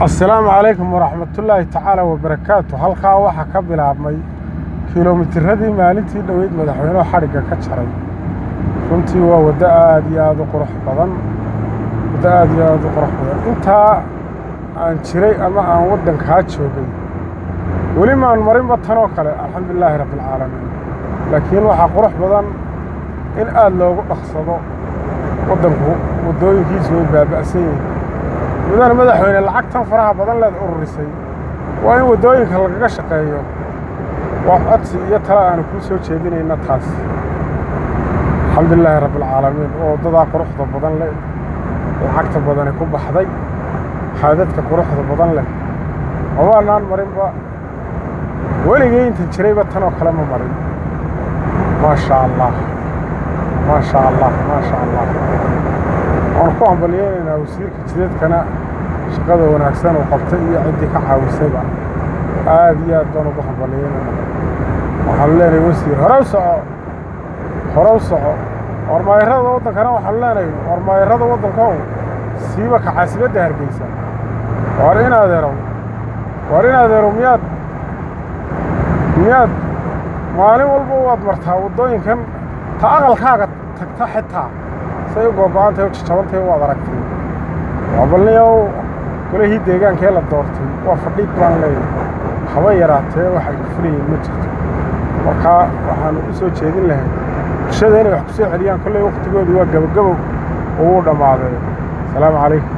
Assalaamu calaykum waraxmatullaahi tacaala wabarakaatu. Halkaa waxaa ka bilaabmay kiilomitiradii maalintii dhoweyd madaxweynuhu xadhigga ka jaray. Runtii waa waddo aad iyo aad u qurux badan, waddo aad iyo aad u qurux badan. Intaa aan jiray ama aan waddankaa joogay, weli maan marinba tan oo kale, alxamdulilaahi rabbialcaalamiin. Laakiin waxaa qurux badan in aad loogu dhaqsado. Waddanku waddooyinkiisu way baaba'san yihiin. Mudane madaxweyne, lacagtan faraha badan leed ururisay waa in waddooyinka lagaga shaqeeyo. Waa codsi iyo tale aanu kuu soo jeedinayna taas. Alxamdulilaahi rabbialcaalamiin. Oo waddadaa quruxda badan leh, lacagta badani ku baxday, haadadka quruxda badan leh, mabaanaan marinba weligay intan jirayba tan oo kale ma marin. Maasha Allah, maasha Allah, maasha Allah. Waanu ku hambalyeynaynaa wasiirka jidadkana shaqada wanaagsan uu qabtay iyo ciddii ka caawisayba. Aad iyo aad baan ugu hambalyeynaynaa. Waxaanu leenahay, wasiir, hore u soco, hore u soco. Warmaayarada waddankana waxaanu leenahay, warmaayarada waddankow, siiba ka caasimadda Hargeysa, waar in adeerow, waar in adeerow, miyaad maalin walba waad martaa waddooyinkan? Ta aqalkaaga tagta xitaa say u googo'antahay, u jajabantahay, waad aragtay. Waa balniyow, golihii deegaankee la doortay waa fadhiid baan leeyahay. Haba yaraatee waxay ku fulayeen ma jirto. Markaa waxaanu u soo jeedin lahay bulshada inay wax ku soo celiyaan. Kolley wakhtigoodii waa gabagabow oo wuu dhammaaday. Asalaamu calaykum.